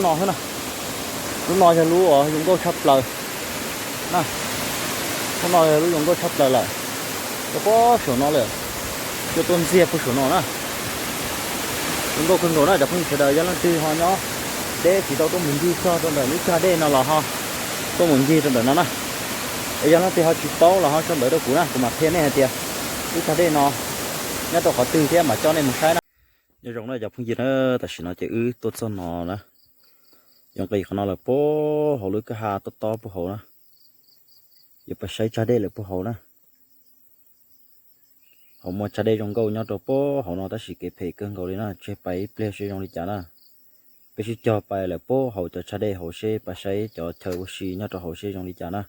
No xwb na, lub no yog lub uas zoo nkauj tshaj plaws na. Lub no yog lub zoo nkauj tshaj plaws lawm, rau puag saum no lawm, cua tuaj ntxiag puag saum no na. Zoo nkauj kawg nkaus na cov phooj ywg sawv daws, yog leej twg ho nyob deb tsis tau tuaj mus ncig txog rau ntawm lub tsag dej no los ho tuaj mus ncig rau ntawm no na. Es yog leej twg ho tsis paub los ho sau ntawv rau kuv na, kuv mam qhia nej hais tias lub tsag dej no nyob rau qhov twg thiab mam coj nej mus saib na. Nyob zoo na cov phooj ywg na, tam sim no ces wb tuaj txog no na, yuav nqis qhov no lawm puag hauv lub kwj ha tob tob puag hauv na. Yuav pais saib tsag dej lawm puag hauv na. Hauv muaj tsag dej zoo nkauj nyob rau puag hauv no tab sis kev phem kawg nkaus li na, tseg pais ib pliag seb zoo li cas na. Peb sib cog pais lawm puag hauv cov tsag dej hauv seb pais saib cov chaw ua si nyob rau hauv seb zoo li cas na.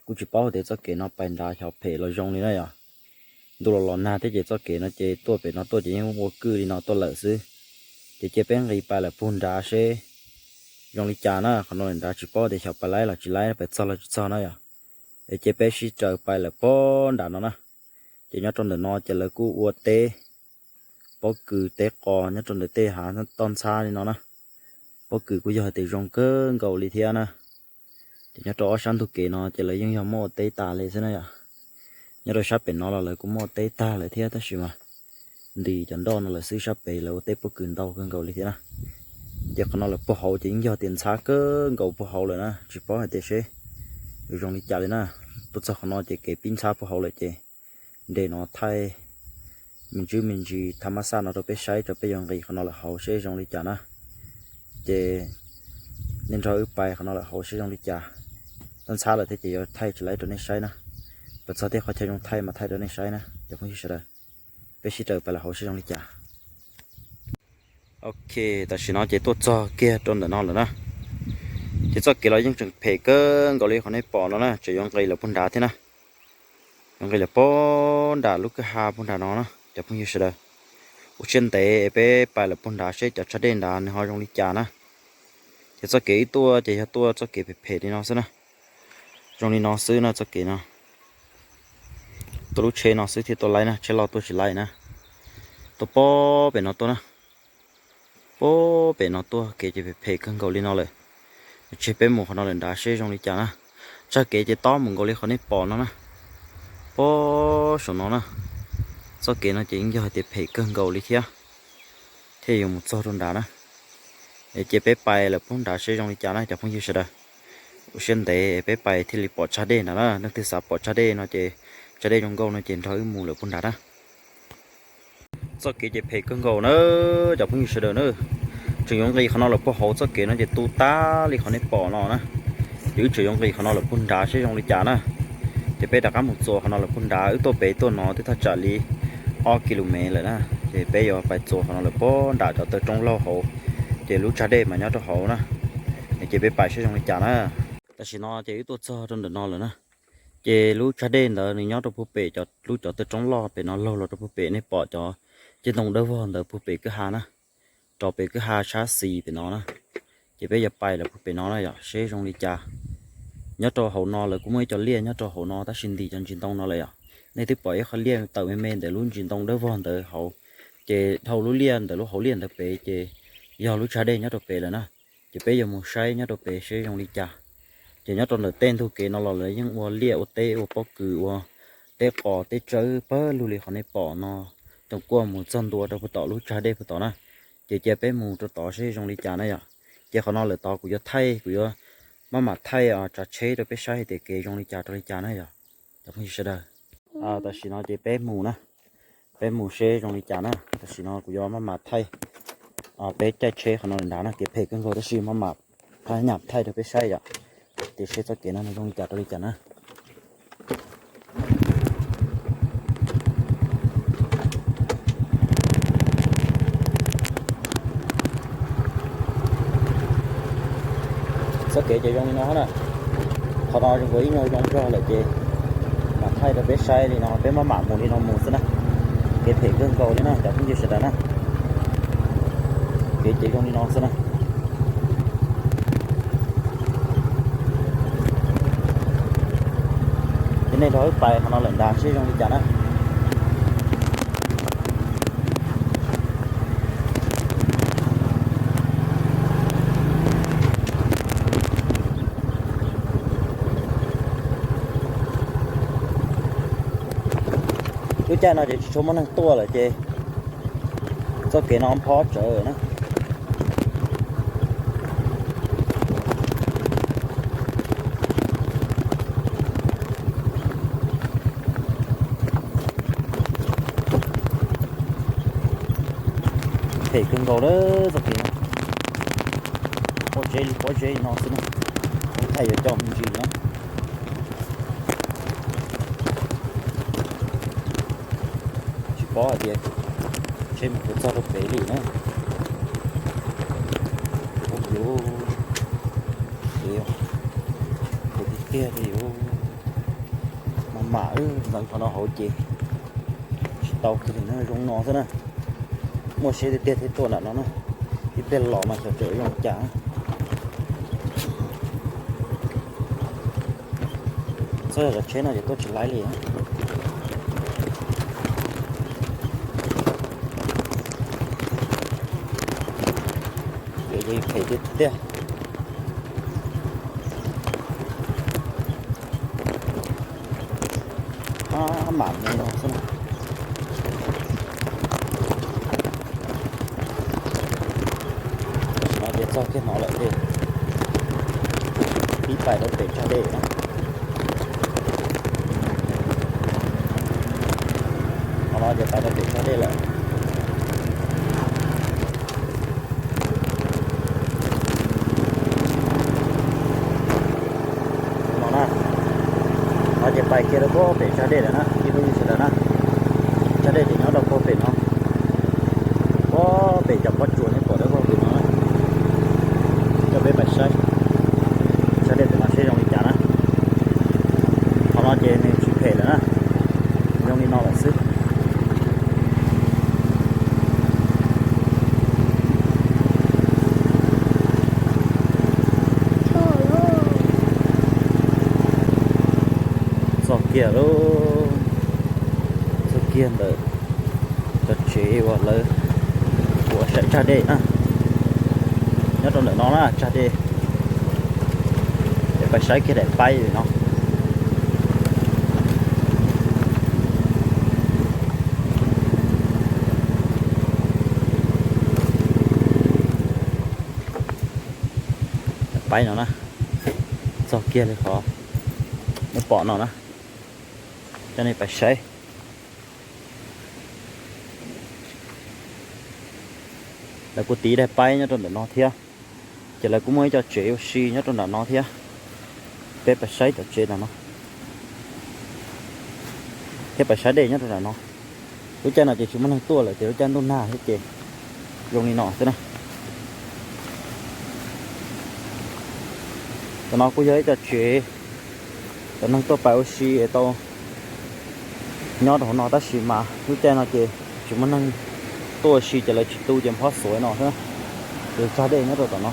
Kuj tsis paub hais tias txoj kev no pais nrad xyov phem los zoo li na yom. Ntuj los los nag thiab ces txoj kev no ces tuaj pem no tuaj ces yeej ua kwj li no tuaj lawm xwb. Ces cia peb nqis pais lawm puag nrad seb zoo li cas na. Qhov no lawm nrad tsis paub tias xyov pais laib los tsis laib, pais txog los tsis txog na yom. Es cia peb sib raws pais lawm puag nrad no na. Ces nyob rau ntawm no ces lawv kuj ua teb pob kws teb qos nyob rau ntawm tej hav toj ntxhab li no na. Pob kws kuj yog hais tias zoo kawg nkaus li thiab na. Ces nyob rau ob sab ntug kev no ces lawv yeej yog muab ua teb tas li xwb na yom. Nyob rau sab pem no los lawv kuj muab ua teb tag lawm thiab tab sis mas ntis cov nroj no lawm xwb, sab pem lawv ua teb pob kws ntau kawg nkaus li thiab na. Ces qhov no lawm puag hauv ces yeej yog tias ntxhab kawg nkaus puag hauv lawm na, tsis paub hais tias seb yuav zoo li cas li na. Tuaj txog qhov no ces kev pib ntxhab puag hauv lawm ces nres no thaij me ntsis me ntsis tha mab xaj no rau peb saib, rau peb yuav nqis qhov no lawm hauv seb zoo li cas na. Ces nej nrog wb pais qhov no lawm hauv seb zoo li cas. Toj ntxhab lawm thiab ces yuav thaij tsis laib rau nej saib na. Pais txog tej qhov chaw zoo thaij mas thaij rau nej saib na cov phooj ywg sawv daws. Peb sib raws pais lawm hauv seb zoo li cas. Ok, tam sim no ces tuaj txog kiag rau ntawm no lawm na. Ces txoj kev los yeej tseem phem kawg nkaus li qhov nej pom no na, tseem yuav nqis lawm puag nrad thiab na. Yuav nqis lawm puag nram lub kwj ha puag nram no na cov phooj ywg sawv daws. Ua siab ntev es peb pais lawm puag nrad seb cov tsag dej nrad nws ho zoo li cas na. Ces txoj kev wb tuaj ces yog tuaj txoj kev phem phem li no xwb na. Zoo li no xwb na txoj kev no. Tuaj lub tsheb no xwb thiaj tuaj laib na, tsheb loj tuaj tsis laib na. Tuaj puag pem no tuaj na. Puag pem no tuaj kev ces phem phem kawg nkaus li no lawm. Tseg peb mus qhov no lawm nrad seb zoo li cas na. Tsag kev ces tob mus nkaus li qhov nej pom no na. Puag saum no na. Txoj kev no ces yeej yog hais tias phem kawg nkaus li thiab. Thiaj yuav mus txog rau nrad na. Es cia peb pais lawm puag nrad seb zoo li cas na cov phooj ywg sawv daws. Ua siab ntev es peb pais thiaj li pom tsag dej nrad na. Leej twg xav pom tsag dej no ces, tsag dej zoo nkauj no ces nrog wb mus lawm puag nrad na. Txoj kev ces phem kawg nkaus na cov phooj ywg sawv daws na. Tseem yuav nqis qhov no lawm puag hauv, txoj kev no ces tu tag li qhov nej pom no na. Ces wb tseem yuav nqis qhov no lawm puag nrad seb zoo li cas na. Ces peb rov qab mus txuas qhov no lawm puag nrad, wb tuaj pem tuaj no twb thaj tsam li ob ki lu mev lawm na. Ces peb yuav pais txuas qhov no lawm puag nram cov taw roob laug hauv, ces lub tsag dej mas nyob rau hauv na. Ces peb pais seb zoo li cas na. Tam sim no ces wb tuaj txog rau ntawm no lawm na. Ces lub tsag dej ntawd nws nyob rau puag pem cov, lub cov taw roob loj pem no laug los rau puag pem nej pom cov ceg ntoo dawb vog ntawd puag pem kwj ha na. Rau pem kwj ha sab xis pem no na. Ces peb yuav pais lawm puag pem no na yom, seb zoo li cas. Nyob rau hauv no lawv kuj muaj ib co liaj nyob rau hauv no tab sis ntim cov ntsis ntoo no lawm yom. Nej twb pom ib qho liaj tawm me me ntawm lub ntsis ntoo dawb vog ntawd hauv. Ces dhau lub liaj ntawm lub hauv liaj ntawd pem ces yog lub tsag dej nyob rau pem lawm na. Ces peb yuav mus saib nyob rau pem seb zoo li cas. Ces nyob rau ntawm tej ntug kev no los lawv yeej ua liaj ua teb ua pob kws ua teb qos teb tsawb pawg lug li qhov nej pom no, coom kuaj mus txog ntua rau puag tom lub tsag dej puag tom na. Ces cia peb mus rau tod seb zoo li cas na yom. Ces qhov no lawm tod kuv yuav thaij, kuv yuav maj mam thaij tsav tsheb rau peb saib hais tias kev zoo li cas rau li cas na yom. Cov phooj ywg sawv daws, tam sim no ces peb mus na, peb mus seb zoo li cas na. Tam sim no kuv yuav maj mam thaij peb caij tsheb qhov no lawm nrad na, kev phem kawg nkaus tab sis maj mam phab nyam thaij rau peb saib yom, tias seb txoj kev no nws zoo li cas rau li cas na. Txoj kev ces zoo li no na. Qhov no zoo nkaus ib nyuag zoo zog lawm ces mam thaij rau peb saib li no, peb maj mam mus li no mus xwb na. Kev phem kawg nkaus li na cov phooj ywg sawv daws na. Kev ces zoo li no xwb na. Ces nej nrog wb pais qhov no lawm nrad seb zoo li cas na. Caij no ces tsis tshua muaj neeg tuaj lawm ces txoj kev no phob tsawv na. Phem kawg nkaus lawm txoj kev no. Pob zeb li pob zeb no xwb na, thaij yuav coj me ntsis na. Tsis paub hais tias tsheb mus puas txog rau pem li na. Ub, yuv, tiag tiag li yuv. Mas mam ntxeev qhov no hauv ces tsis tau kiag li na, zoo no xwb na. Muaj siab tiag tiag thiaj tuaj nram no na. Ib pliag los mas xyov tseem zoo cas. Txhob yog cov tsheb no ces tuaj tsis laib li. Phem tiag tiag. Mam me no xwb. Tam sim no ces txog kiag no lawm ces pib pais rau pem tsag dej na. Qhov no ces pais rau pem tsag dej lawm. No na, no ces pais kiag rau puag pem tsag dej lawm na ib tsoom sawv daws na. Tsag dej ces nyob rau puag pem no, puag pem cov pob tsuas nej pom rau puag pem no na. Coj peb pais saib tsag dej pem no seb zoo li cas na. Qhov no ces nws tsis phem lawm na, zoo li no lawm xwb. Txog kiag lauj, txog kiag ntawm cov tsev uas lawv ua saib tsag dej na. Nyob rau ntawm no na tsag dej, es pais saib kiag daim paib no. Daim paib no na, txog kiag li qhov nej pom no na, coj nej pais saib. Lawv kuj tiv daim paib nyob rau ntawm no thiab, ces lawv kuj muaj ib co tsev ua si nyob rau nram no thiab. Peb pais saib cov tsev ntawm no thiab pais saib dej nyob rau nram no. Lub caij no ces tsis muaj neeg tuaj lawm ces lub caij ntuj nag thiab ces zoo li no xwb na. Cov no kuj yog ib co tsev cov neeg tuaj pais ua si es tau nyob rau hauv no tab sis mas lub caij no ces tsis muaj neeg tuaj ua si ces lawv tsis tu ces phob xuav no xwb, ces tsag dej nyob rau tom no.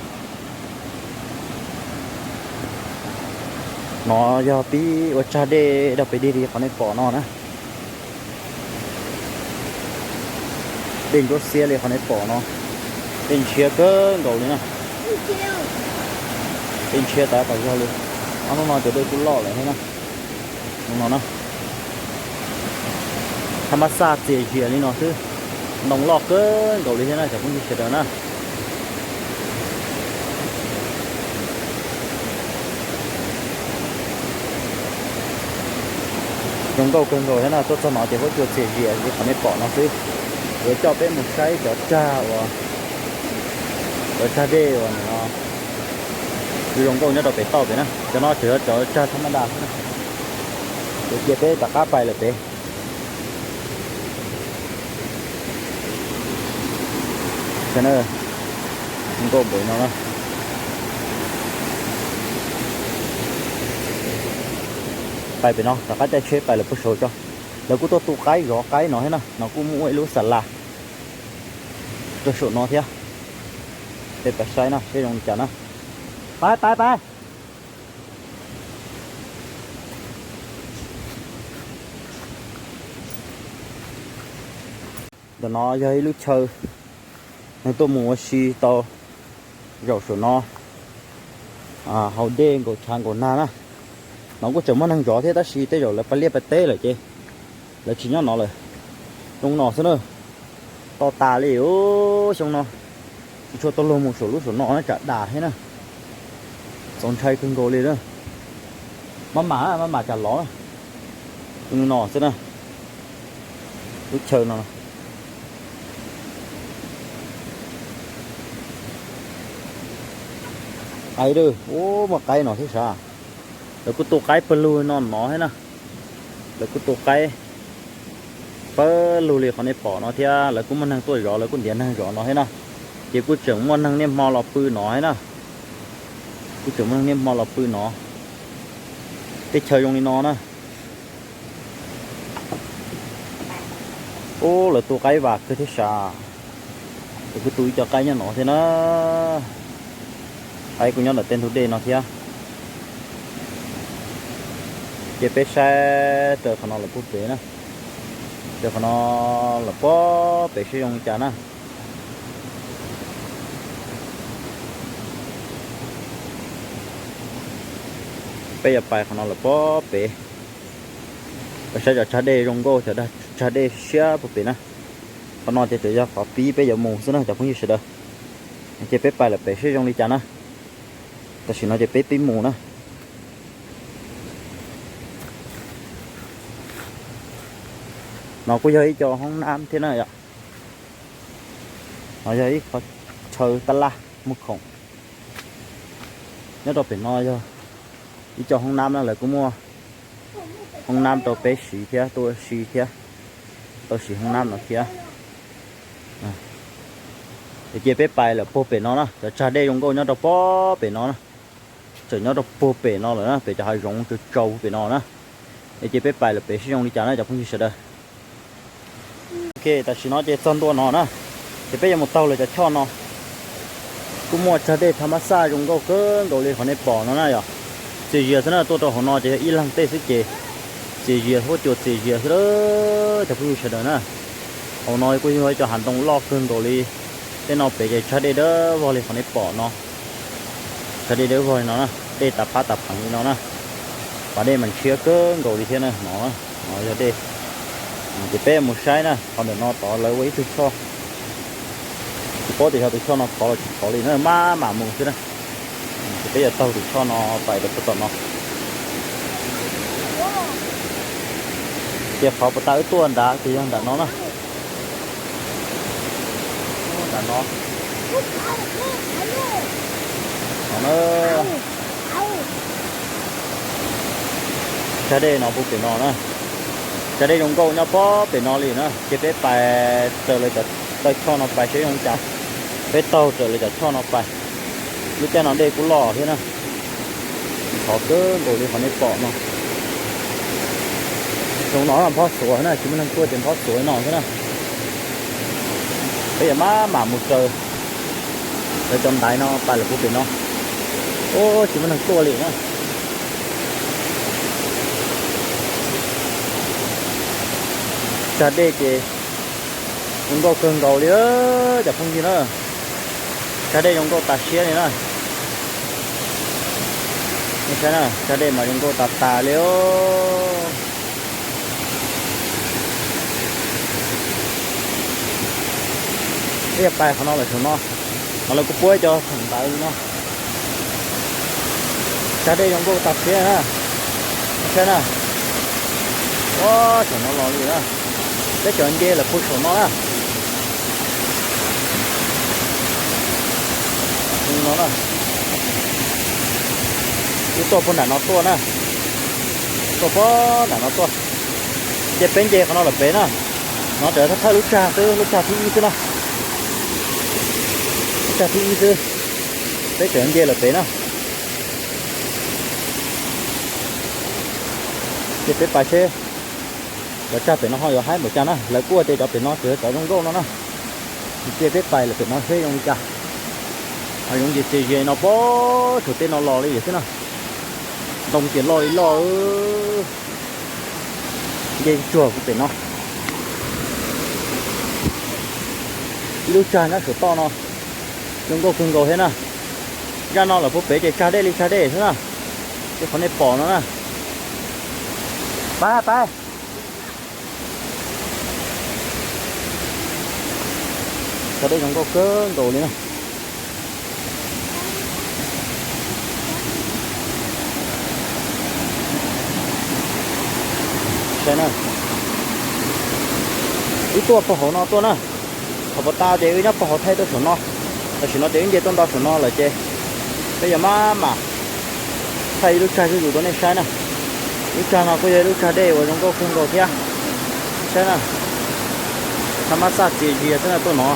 No yog pib ua tsag dej dog pes dig li qhov nej pom no na. Dej ntsuab xiab li qhov nej pom no, dej ntshiab kawg nkaus li na. Dej ntshiab tas tas zog li. Ob hnub no ces dej kuj loj lawm thiab na. No na, thaj mab xaj txias zias li no xwb, ntoo loj kawg nkaus li thiab na cov phooj ywg sawv daws na. Zoo nkauj kawg nkaus thiab na, tuaj txog no ces huab cua txias zias li qhov nej pom no xwb. Yuav coj peb mus saib cov tsag uas, cov tsag dej uas no zoo nkauj nyob rau pem toj pem na. Cov no tseem yog cov tsag thaj mab das xwb na. Ces cia peb rov qab pais lawm pem. Zoo nkauj npaum no na. Pais pem no rov qab caij tsheb pais lawm puag saud tso. Lawv kuj tuaj tu qaib zov qaib no thiab na, no kuj muaj ib lub xa las rau saum no thiab. Peb pais saib na seb zoo li cas na. Pais pais pais. Ntawm no yog ib lub chaw neeg tuaj mus ua si tau zaum saum no, haus dej nkaus tshav nkaus nag na. No kuj tseem muaj neeg zov thiab tab sis tej zaum lawv pais liaj pais teb lawm ces lawv tsis nyob no lawm. Xyoo no xwb na, to tas li xyoo no. Tsis tshua tau luag mus saum lub saum no na, tsam dam thiab na. Txaus ntshai kawg nkaus li na. Maj mam maj mam tsam lov na. Xyoo no xwb na, lub chaw no. Qaib, ub, muaj qaib no thiab sav. Lawv kuj tu qaib pawg lug no no thiab na. Lawv kuj tu qaib pawg lug li qhov nej pom no thiab, lawv kuj muaj neeg tuaj zov, lawv kuj ntiav neeg zov no thiab na. Ces kuj tseem muaj neeg niaj hmo los pw no thiab na. Kuj tseem muaj neeg niaj hmo los pw no. Teb chaws zoo li no na. Ub, lawv tu qaib vam kawg thiab sav. Lawv kuj tu ib co qaib nyob no thiab na. Qaib kuj nyob ntawm tej ntug dej no thiab. Ces peb saib raws qhov no lawm puag pem na. Raws qhov no lawm puag pem seb zoo li cas na. Peb yuav pais qhov no lawm puag pem. Peb saib cov tsag dej zoo nkauj, cov tsag dej siab puag pem na. Qhov no ces tsuas yog qhov pib peb yuav mus xwb na cov phooj ywg sawv daws. Ces peb pais lawm pem seb zoo li cas na. Tam sim no ces peb pib mus na. No kuj yog ib co hoob nab thiab na yom. No yog ib qhov chaw tab laj muag khoom. Nyob rau pem no yog ib co hoob nab na, lawv kuj muaj hoob nab rau peb siv thiab, tuaj ua si thiab, tau siv hoob nab no thiab. Ces peb pais lawm puag pem no na, cov tsag dej zoo nkauj nyob rau puag pem no na. Tseem nyob rau puag pem no lawm na, pem cov hav zoov tsaus tsaus pem no na. Ces peb pais lawm pem seb zoo li cas na cov phooj ywg sawv daws. Ok, tam sim no ces txog ntua no na, ces peb yuav mus taug lawv cov choj no. Kuj muaj tsag dej tha mab xaj zoo nkauj kawg nkaus li qhov nej pom no na yom. Txias zias xwb na, tuaj rau hauv no ces yog ib leeg tej xwb ces txias zias huab cua txias zias xwb cov phooj ywg sawv daws na. Hauv no kuj yog ib co hav ntoo loj kawg nkaus li. Tej no pem ces tsag dej dawb vog li qhov nej pom no. Tsag dej dawb vog li no na, dej tas phab tas pheev li no na. Pas dej mas ntshiab kawg nkaus li thiab na no. No yog dej. Ces peb mus saib na, qhov ntawm no tod lawv ua ib tug choj. Tsis paub tias yog tus choj no khov los tsis khov li na, maj mam mus xwb na. Ces peb yuav taug tus choj no pais rau puag tom no. Ces qhov puag ta wb tuaj nrad ces yog nram no na. Nram no. Tsag dej no puag pem no na. Tsag dej zoo nkauj nyob puag pem no li na, ces peb pais raws lawv cov taw choj no pais seb zoo li cas. Peb taug raws lawv cov choj no pais. Lub caij no dej kuj loj thiab na. Khov kawg nkaus li qhov nej pom no. Zoo no nphob xuav na, tsis muaj neeg tuaj ces nphob xuav no xwb na. Peb yuav maj mam mus raws lawv cov ntaiv no pais lawm puag pem no. Ub, tsis muaj neeg tuaj li na. Tsag dej ces zoo nkauj kawg nkaus li cov phooj ywg na. Tsag dej zoo nkauj tas siab li na. Saib na, tsag dej mas zoo nkauj tas tas li. Peb yuav pais qhov no lawm saum no, no lawv kuj puab ib co theem ntawd li no. Tsag dej zoo nkauj tas siab na. Saib na. Ua, saum no los li na. Peb tseem nce lawm puag saum no na. No na. Wb tuaj puag nram no tuaj na. Tuaj puag nram no tuaj. Ces peb nce qhov no lawm pem na. No tseem thawj lub tsag xwb, lub tsag thib ib xwb na. Lub tsag thib ib xwb. Peb tseem nce lawm pem na. Ces peb pais seb cov tsag pem no ho yuav haib npaum cas na, lawv kuj tias cov pem no tseem cov zoo nkauj no na. Ces peb pais lawm pem no seb zoo li cas. Hav zoov ces txias zias no puag saum tej no los li xwb na. Ntoo ces loj li loj. Nce tsuag puag pem no. Ib lub tsag nyob saum toj no, zoo nkauj kawg nkaus thiab na. Zaj no lawm puag pem ces tsag dej li tsag dej xwb na. Ces qhov nej pom no na. Pab pab. Cov dej zoo nkauj kawg nkaus li na. Saib na, wb tuaj puag hauv no tuaj na. Qhov puas tas ces wb nyob puag hauv thaij tuaj saum no. Tam sim no ces wb nce tuaj nto saum no lawm ces peb yuav maj mam thaij ib lub tsag zuj zus rau nej saib na. Lub tsag no kuj yog ib lub tsag dej uas zoo nkauj kawg nkaus thiab. Saib na, thaj mab xaj txias zias xwb na tuaj no.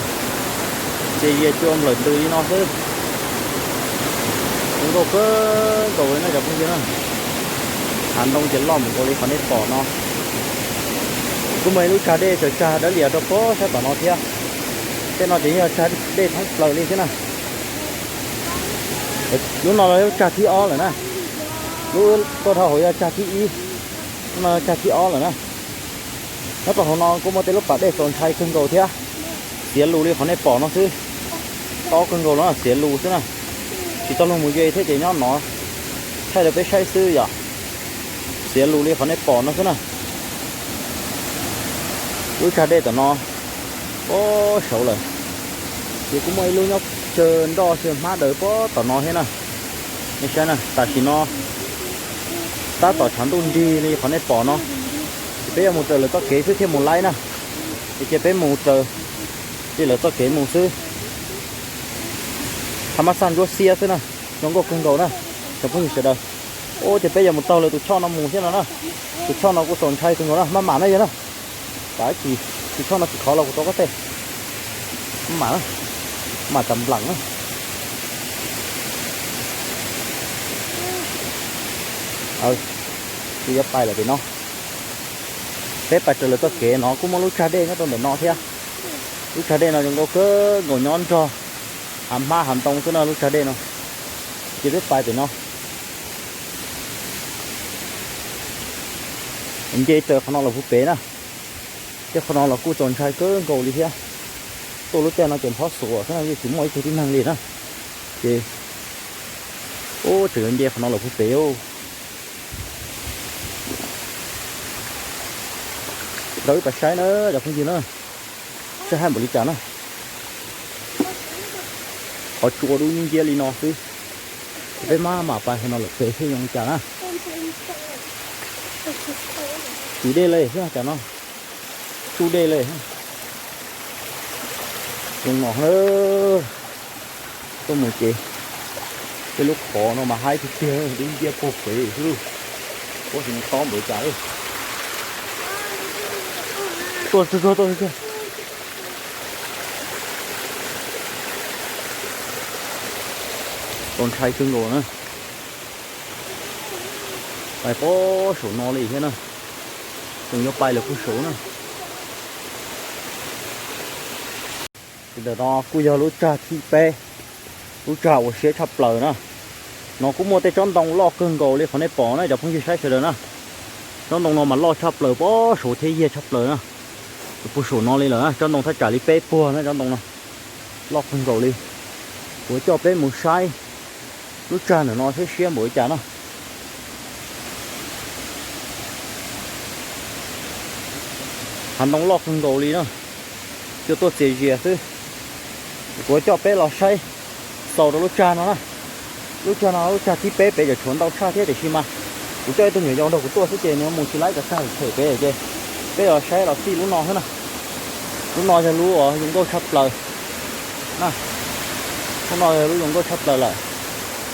Txias zias cua nplawm ntws li no xwb. Zoo nkauj kawg nkaus li na cov phooj ywg na. Hav ntoo ces loj mus nkaus li qhov nej pom no. Kuj muaj ib lub tsag dej txawm tsag dawb lias rau puag sab tom no thiab. Tej no ces yog tsag dej thoob plaws li xwb na. Lub no yog lub tsag thib ob lawm na. Lub tuaj dhau hauv yog tsag thib ib, lub no tsag thib ob lawm na. Nyob rau hauv no kuj muaj tej lub pas dej txaus ntshai kawg nkaus thiab. Xiav lus li qhov nej pom no xwb. Tob kawg nkaus los xiav lus xwb na. Tsis tau luag mus ze thiab ces nyob no thaij rau peb saib xwb yom. Xiav lus li qhov nej pom no xwb na. Lub tsag dej tom no puag saud lawm. Ces kuj muaj ib lub nyob tsawg nroj tsawg hmab daws puag tom no thiab na. Nej saib na, tam sim no tab tom tshav ntuj nrig li qhov nej pom no. Ces peb yuav mus raws lawv txoj kev xwb thiaj mus laib na. Ces cia peb mus raws li lawv txoj kev mus xwb. Thaj mab xaj ntsuab xiab xwb na, zoo nkauj kawg nkaus na cov phooj ywg sawv daws. Ua ces peb yuav mus taug lawv tus choj no mus thiab no na. Tus choj no kuj txaus ntshai kawg nkaus na, maj mam na yog na. Tam ib chim tus choj no tsis khov los kuv rau koj tej. Maj mam na, maj mam tas nplam na. Kuv yuav pais lawm pem no. Peb pais raws lawv txoj kev no kuj muaj lub tsag dej nyob rau ntawm no thiab. Lub tsag dej no zoo nkauj kawg nkaus nyob nrog hav hmab hav ntoo xwb na lub tsag dej no. Ces peb pais pem no. Nce raws qhov no los puag pem na. Tej qhov no los kuj txaus ntshai kawg nkaus li thiab. Tuaj lub caij no ces nphob xuas xwb na, yeej tsis muaj ib tug tib neeg li na. Ces ub, tseem yuav nce qhov no los puag pem. Rau wb pais saib na cov phooj ywg na, saib haj npaum li cas na. Qhov tsua dub nciab li no xwb. Peb maj mam pais qhov no lawm pem seb zoo li cas na. Tim dej li xwb cas no. Tsuj dej li. Zoo no na. Tuaj mus ces tej lub qhov no mas haib tiag tiag, dub nciab puag pem xwb lauj. Ua tsis tob npaum cas li. Tuaj tuaj tuaj tuaj. Txaus ntshai kawg nkaus na. Pais puag saum no li thiab na. Tseem yuav pais lawm puag saud na. Ntawm no kuj yog lub tsag thib peb, lub tsag uas siab tshaj plaws na. No kuj muaj tej tsob ntoo loj kawg nkaus li qhov nej pom na cov phooj ywg saib sawv daws na. Tsob ntoo no mas loj tshaj plaws puag saud thiab yiag tshaj plaws na. Puag saum no li lawm na, tsob ntoo thaj tsam li peb puag na tsob ntoo no. Loj kawg nkaus li. Kuv coj peb mus saib lub tsag ntawm no thiab siab npaum li cas na. Hav ntoo loj kawg nkaus li na, cua tuaj txias zias xwb. Kuv coj peb los saib xaus rau lub tsag no na. Lub tsag no lub tsag thib peb pem, tshuav ntau tshaj thiab tiam sis mas kuv coj ib tug me nyuam yaus nrog kuv tuaj xwb ces nws mus tsis laib cov tsag phem pem ces peb los saib los txij lub no xwb na. Lub no yog lub uas zoo nkauj tshaj plaws na. Lub no yog lub zoo nkauj tshaj plaws lawm.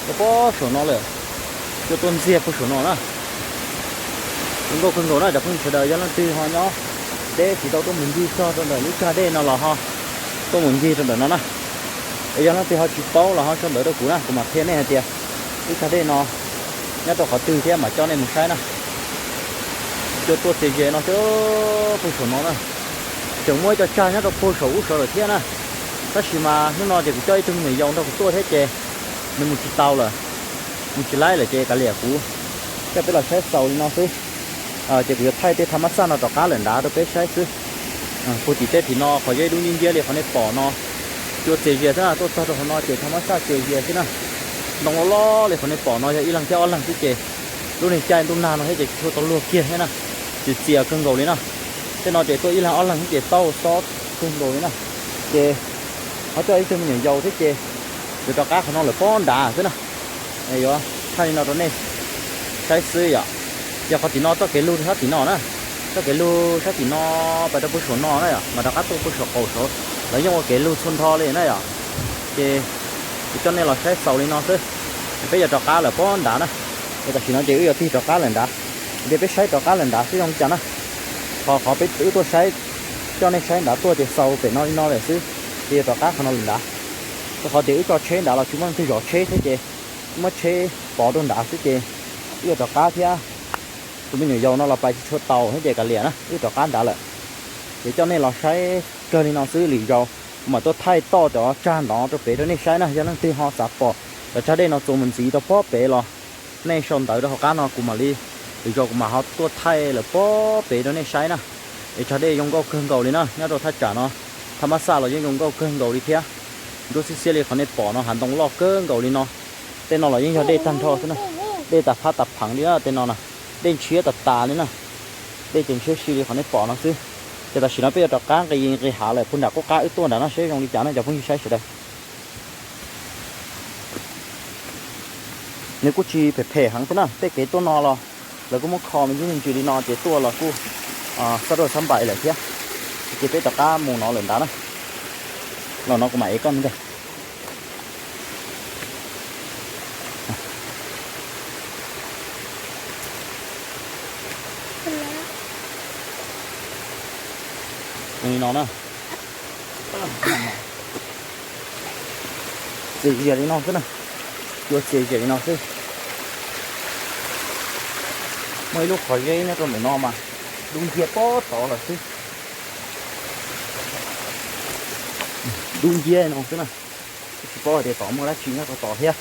Rau puag saum no lawm, cua tuaj ntxiag puag saum no na. Zoo nkauj kawg nkaus na cov phooj ywg sawv daws, yog leej twg ho nyob deb tsis tau tuaj mus ncig txog rau ntawm lub tsag dej no los ho tuaj mus ncig rau ntawm no na. Es yog leej twg ho tsis paub los ho sau ntawv rau kuv na, kuv mam qhia nej hais tias lub tsag dej no nyob rau qhov twg thiab mam coj nej mus saib na. Cua tuaj txias zias no xwb puag saum no na. Tseem muaj ib co tsag nyob rau puag saum ub saud lawm thiab na. Tab sis mas hnub no ces kuv coj ib tug me nyuam yaus nrog kuv tuaj thiab ces nws mus tsis tau lawm, mus tsis laib lawm ces kav liam, kuv coj peb los saib xaus li no xwb. Ces kuv yuav thaij tej thaj mab xaj no rov qab lawm nrad rau peb saib xwb. Puag tim tej tim no qhov zeb dub nciab nciab li qhov nej pom no, cua txias zias xwb na, tuaj txog rau qhov no ces thaj mab xaj txias zias xwb na. Ntoo loj loj li qhov nej pom no yog ib leeg thiab ob leeg xwb ces lub niag caij ntuj nag no thiab ces tsis tshua tau luag kiag thiab na, txias txias kawg nkaus li na. Tej no ces tuaj ib leeg ob leeg xwb ces taug xob kawg nkaus li na. Ces Ho coj ib tug me nyuam yaus thiab ces yuav rov qab qhov no lawm pob nrad xwb na. Yuav thaij li no rau nej saib xwb yom. Yog qhov tim no txoj kev lug sab tim no na, txoj kev lug sab tim no pais rau puag saum no na yom, mas rov qab tuaj puag saum qaum saud, lawv yeej ua kev lug txhua nrho li na yom. Ces kuv coj nej los saib xaus li no xwb, peb yuav rov qab lawm pob nrad na. Ces tam sim no ces wb yuav tig rov qab lawm nrad, ces peb saib rov qab lawm nrad xwb zoo li cas na. Qhov qhov peb wb tuaj saib, coj nej saib nrad tuaj ces xaus pem no li no lawm xwb, ces yuav rov qab qhov no lawm nrad. Rau qhov tias wb tso tsheb nrad los tsis muaj leej twg zov tsheb thiab ces wb muab tsheb pov rau nrad xwb ces wb yuav rov qab thiab. Tus me nyuam yaus no los pais tsis tshua taus thiab ces kav liam na, wb rov qab nrad lawm. Ces coj nej los saib kawg li no xwb, lwm zaus kuv mam tuaj thaij toj cov tsag ntov rau pem rau nej saib na. Yog leej twg ho xav pom cov tsag dej no txuas mus ntxiv rau pob pem los nej sau ntawv rau hauv qab no kuv mam li, lwm zaus kuv mam ho tuaj thaij lawm pob pem rau nej saib na. Es tsag dej zoo nkauj kawg nkaus li na, nyob rau thaj tsam no, thaj mab xaj los yeej zoo nkauj kawg nkaus li thiab. Ntsuab xiab xiab li qhov nej pom no hav ntoo loj kawg nkaus li no. Tej no los yeej yog dej tag nrho xwb na, dej tas phab tas pheev li na tej no na, dej ntshiab tas tas li na. Dej ces ntshiab si li qhov nej pom no xwb. Ces tam sim no peb yuav rov qab nqis nqis hav lawm puag nram qub qab wb tuaj nrad no seb zoo li cas na cov phooj ywg saib sawv daws. Nws kuj tsis phem phem heev thiab na, tej kev tuaj no los lawv kuj muab kho me ntsis me ntsis li no ces tuaj los kuj xab ruaj xab npais lawm thiab. Ces peb rov qab mus no lawm nrad na. Los no kuv mam ev koj ntag. Li no na. Txias zias li no xwb na, cua txias zias li no xwb. Muaj ib lub qhov zeb nyob rau ntawm no mas dub nciab pob tod lawm xwb. Dub nciab no xwb na, tsis paub hais tias tom muaj dab tsi nyob rau tod thiab.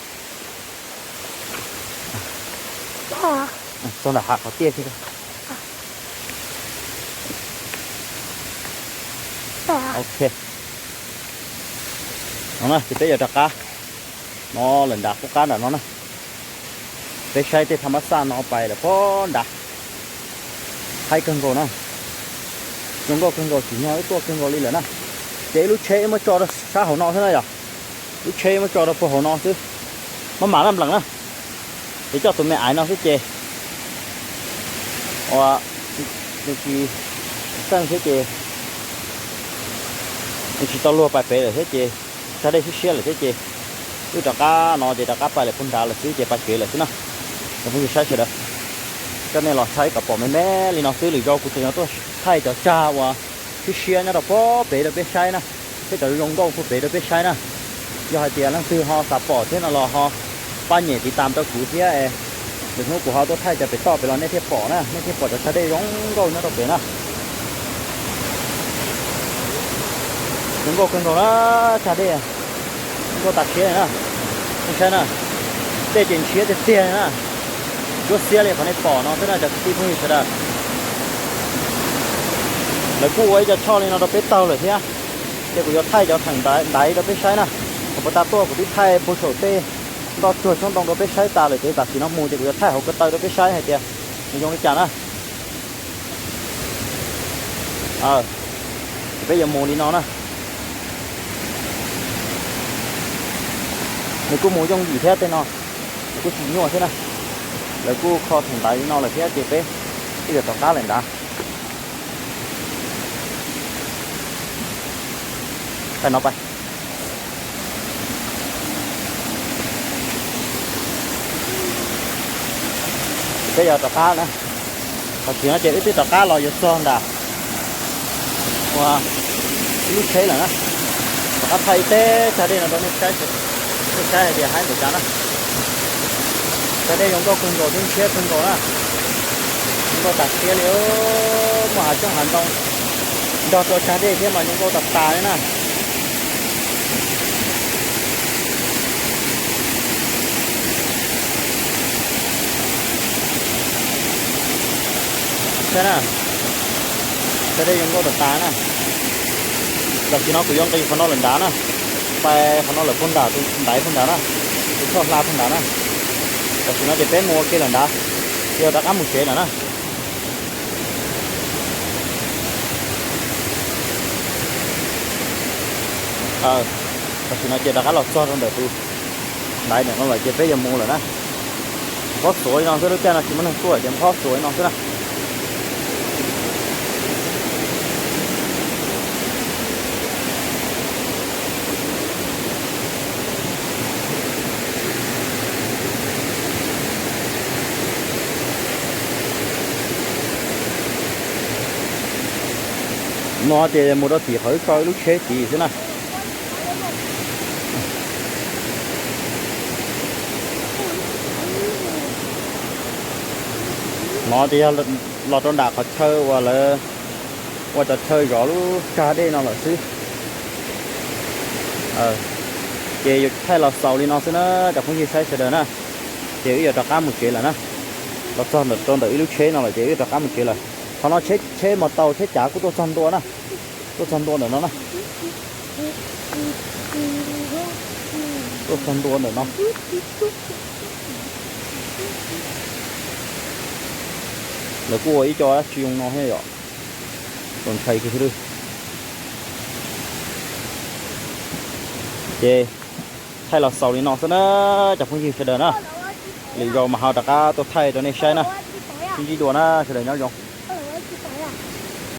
Txog nram hav qhov tiaj kiag. Ok, no na ces peb yuav rov qab no lawm nrad qub qab nram no na. Peb saib tej thaj mab xaj no pais lawm pob nrad. Haib kawg nkaus na, zoo nkauj kawg nkaus tsim nyog wb tuaj kawg nkaus li lawm na. Ces ib lub tsheb muab tso rau sab hauv no xwb na yom. Lub tsheb muab tso rau puag hauv no xwb, maj mam laj nplees na. Ces coj tus me aiv no xwb ces ua nws tsis txeej thiab ces nws tsis tau luag pais pem lawm thiab ces tsag dej siab siab lawm thiab ces wb rov qab no ces rov qab pais lawm puag nrad lawm xwb ces pais kev lawm xwb na. Cov phooj ywg saib sawv daws, coj nej los saib kom pom me me li no xwb, lwm zaus kuv tseem yuav tuaj thaij cov tsag uas siab siab nyob rau pob pem rau peb saib na, thiab cov zoo nkauj puag pem rau peb saib na. Yog hais tias leej twg ho xav pom thiab no los ho pab nyem tiv tam rau kuv thiab, lwm hnub kuv ho tuaj thaij cov pem toj pem los nej thiaj pom na, nej thiaj pom cov tsag dej zoo nkauj nyob rau pem na. Zoo nkauj kawg nkaus na, tsag dej zoo nkauj tas siab li na. Nej saib na, dej ces ntshiab tiag tiag li na, ntsuab xiab li qhov nej pom no xwb na cov kwv tij phooj ywg sawv daws. Lawv kuj ua ib co choj li no rau peb taug lawm thiab, ces kuv yuav thaij cov theem ntaiv rau peb saib na. Thaum puag ta tuaj kuv twb thaij puag saum tej ntoj tsuag xyoob ntoo rau peb saib tas lawm ces tam sim no mus ces kuv yuav thaij hauv ko taw rau peb saib hais tias nws zoo li cas na. Ces peb yuav mus li no na. Nws kuj mus yooj yim thiab tej no, nws kuj tsis nyuaj thiab na. Lawv kuj kho theem ntaiv li no lawm thiab ces peb twb yuav rov qab lawm nrad. Pais no pais. Peb yuav rov qab na. Tam sim no ces wb twb rov qab los yuav txog nram ua ib lub tsheb lawm na. Rov qab thaij ib teb tsag dej no rau nej saib, nej saib hais tias haib npaum cas na. Tsag dej zoo nkauj kawg nkaus thiab ntshiab kawg nkaus na. Zoo nkauj tas siab li, muaj hav xyoob hav ntoo nrog rau tsag dej thiab mas zoo nkauj tas tas li na. Saib na, tsag dej zoo nkauj tas tas na. Tam sim no kuv yuav nqis qhov no lawm nrad na, pais qhov no lawm puag nram tus ntaiv puag nrad na, tus choj hla puag nrad na. Tam sim no ces peb mus ua ke lawm nrad, yuav rov qab mus tsev lawm na. Tam sim no ces rov qab los txog rau ntawm tus ntaiv ntawm no lawm ces peb yuav mus lawm na. Phob xuav li no xwb, lub caij no tsis muaj neeg tuaj ces phob xuav li no xwb na. No ces mus rau tim qhov wb tso ib lub tsheb tid xwb na. No ces yog los rau nram qhov chaw uas lawv ua cov chaw zov lub tsag dej no lawm xwb. Ces yuav thaij los xaus li no xwb na cov phooj ywg saib sawv daws na. Ces wb yuav rov qab mus tsev lawm na. Los txog rau ntawm ib lub tsheb no lawm ces wb yuav rov qab mus tsev lawm. Qhov no tsheb, tsheb mos taus tsheb cav kuj tuaj txog ntua na. Tuaj txog ntua ntawm no na. Tuaj txog ntua ntawm no. Lawv kuj ua ib co dab tsi zoo no thiab yom. Txaus ntshai kiag thiab. Ces thaij los xaus li no xwb na cov phooj ywg sawv daws na. Lwm zaus mas ho rov qab tuaj thaij rau nej saib na. Sib ntsib dua na, sawv daws nyob zoo.